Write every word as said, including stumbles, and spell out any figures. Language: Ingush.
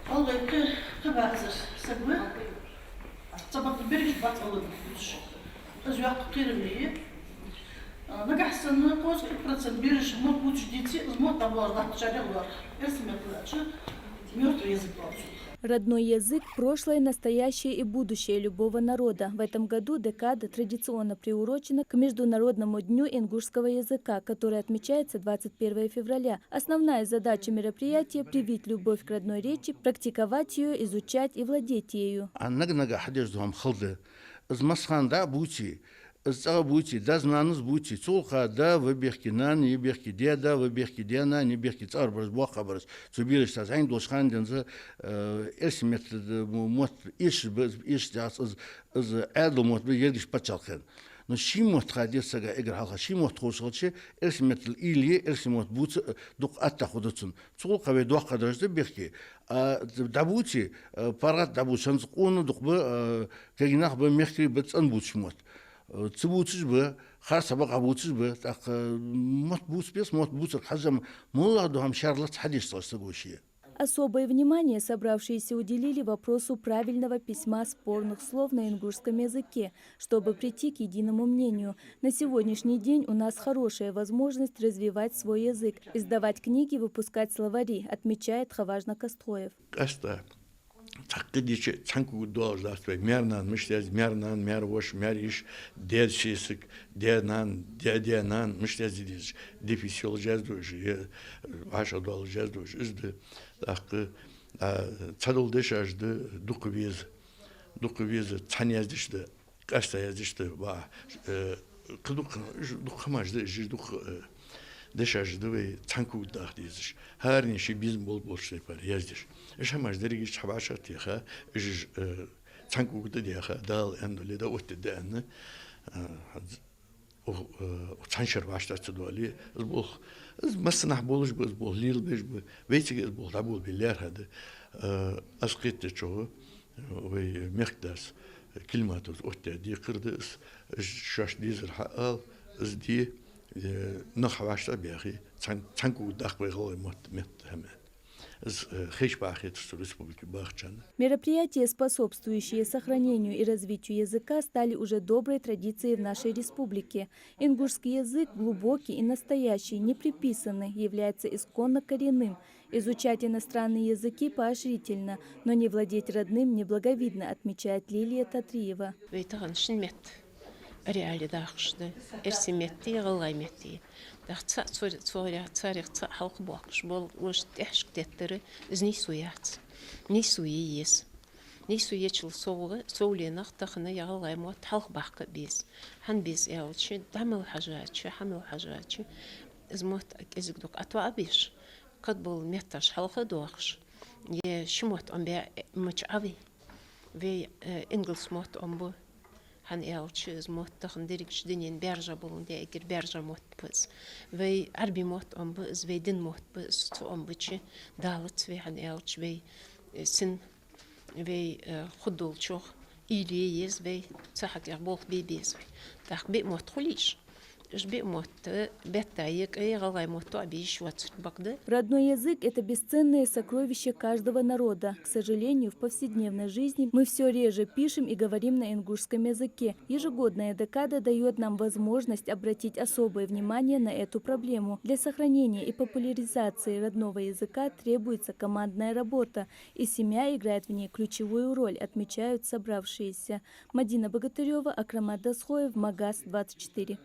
Аллай кхы, кхы базар саг ва. Цхьабакъда берригаш бац аллай буташ. Из йоккха кхерам я. А, нагахьа санна кхузткъа процент берригаш мотт бувцаш деце, из мотт дӀабоалаш латтачарех лоархӀ. Эрсий меттала аьлча, мёртвый язык оал цох. Родной язык — прошлое, настоящее и будущее любого народа. В этом году декада традиционно приурочена к Международному дню ингушского языка, который отмечается двадцать первого февраля. Основная задача мероприятия — привить любовь к родной речи, практиковать её, изучать и владеть ею. А наг-нагахьа хьадеш дола хӀама хала да. Из массахана дӀа а бувце, из цӀагӀа бувце, дас-нанас бувце, цул кхы да ва бехке, нана я бехке, даь да ва бехке, даь-нана я бехке, цӀагӀара бараш, боккхагӀбараш. Цу берашта зӀамига долча хана денз, э, эрсий меттала мотт эшаш ба, эшаш дац, из, из Ӏаьдала мотт ба еррига паччахьалкхен. Но ший мотт ха деза сага эггара хьалха, ший мотт ховш хилча, эрсий меттала уйла е, эрсий мотт бувца, э, дукха аттагӀа хургда цунна. Цул кхы вай доккхагӀдараш да бехке, а дӀабувце, э, паргӀата дӀабувце, шоана къона дукха ба, э, кагий нах ба, мехкарий ба цӀена бувцаш мотт. Э, ца бувцаш ба, харцахьа бакъахьа бувцаш ба, тӀаккха мотт бувца беза, мотт бувцар хьажам, моллагӀа дола хӀама шаьрлац хьадеш цхьа саго ше. Особое внимание собравшиеся уделили вопросу правильного письма спорных слов на ингушском языке, чтобы прийти к единому мнению. На сегодняшний день у нас хорошая возможность развивать свой язык, издавать книги, выпускать словари, отмечает Хаваж Накастхоев. Къаьстта цхьаккха дича, цхьан кога доалаш дац вай. Маьр-нана мишта язде, маьр-нана, маьр-воша, маьр-йиша, даь-сесаг, даь-нана, даь-даь-нана мишта язде дезаш. Дефис йолаш яздеш, е вӀашагӀдоалаш яздеш, из да. ТӀаккха, а, цхьадола дешаш да дукха веза. Дукха веза, цхьана яздеш да, къаьстта яздеш да, ва, э, кхы дукха, уж дукха хӀамаш да, уж дукха, э, дешаш да вай цхьан кога даха дезаш. ХӀаране ший безам болаш тайпара яздеш. Уж хӀамаш дерригаш цхьа вӀашагӀтеха, уж, э, цхьан кога тӀа деха, Дала аьннадале, дӀаоттаде аьнна, э, укх, э, укх цхьан шера вӀаштӀехьа ца доале, из болх, из массанахьа болаш ба, из болх лелабеш ба, вайцига из болх дӀаболабе лаьрхӀа да. Э, аз кхетадечох, вай мехкдас Кильматовс оттадаь декхар да из, из шоашта дезар хьаала, из де, э, нах хьавӀаштӀехьа баьхе, цхьан, цхьан кога даккха вай гӀалгӀай мотт, метта хӀама. Из, э, хеш бахеташ цу республике бахачарна. Мероприятия, способствующие сохранению и развитию языка, стали уже доброй традицией в нашей республике. Ингушский язык, глубокий и настоящий, не приписанный, является исконно коренным. Изучать иностранные языки поощрительно, но не владеть родным неблаговидно, отмечает Лилия Татриева. Вай тахан шин метта реале дахаш да, эрсий метта, гӀалгӀай метта. ТӀаккха цхьа цо-, цо-, царех цхьа хьалха боаккхаш бола, уж тӀехьашка теттар, из нийсо яц. Нийсо е еза. Нийсо ечул совгӀа, совленах тахан е гӀалгӀай мотт хьалха баккха беза. ХӀана беза аьлча, дӀа мел хьежача, хьа мел хьежача, из мотт кӀезига дукха ӀотоӀабеш, кхыдола метташ хьалха доахаш, е ши мотт Ӏомабаь мича Ӏовий. Вай, э, ингалс мотт Ӏомабу, хӀана аьлча из мотт тахан дерригача дунен баьржа болун да, эггара баьржа мотт ба из. Вай Ӏарбий мотт Ӏомабу, из вай дин мотт ба, из цу Ӏомабича далац вай, хӀана аьлча вай, э, син, вай, э, хургдолчох уйла е еза вай, цу хьакъехьа болх бе беза вай. ТӀаккха биъ мотт хулийша, уж биъ мотт бетта екъа, е гӀалгӀай мотт тоӀабе йиш йоацар бакъда. Родной язык — это бесценное сокровище каждого народа. К сожалению, в повседневной жизни мы всё реже пишем и говорим на ингушском языке. Ежегодная декада даёт нам возможность обратить особое внимание на эту проблему. Для сохранения и популяризации родного языка требуется командная работа, и семья играет в ней ключевую роль, отмечают собравшиеся. Мадина Богатырёва, Акрамат Досхоев, Магас двадцать четыре.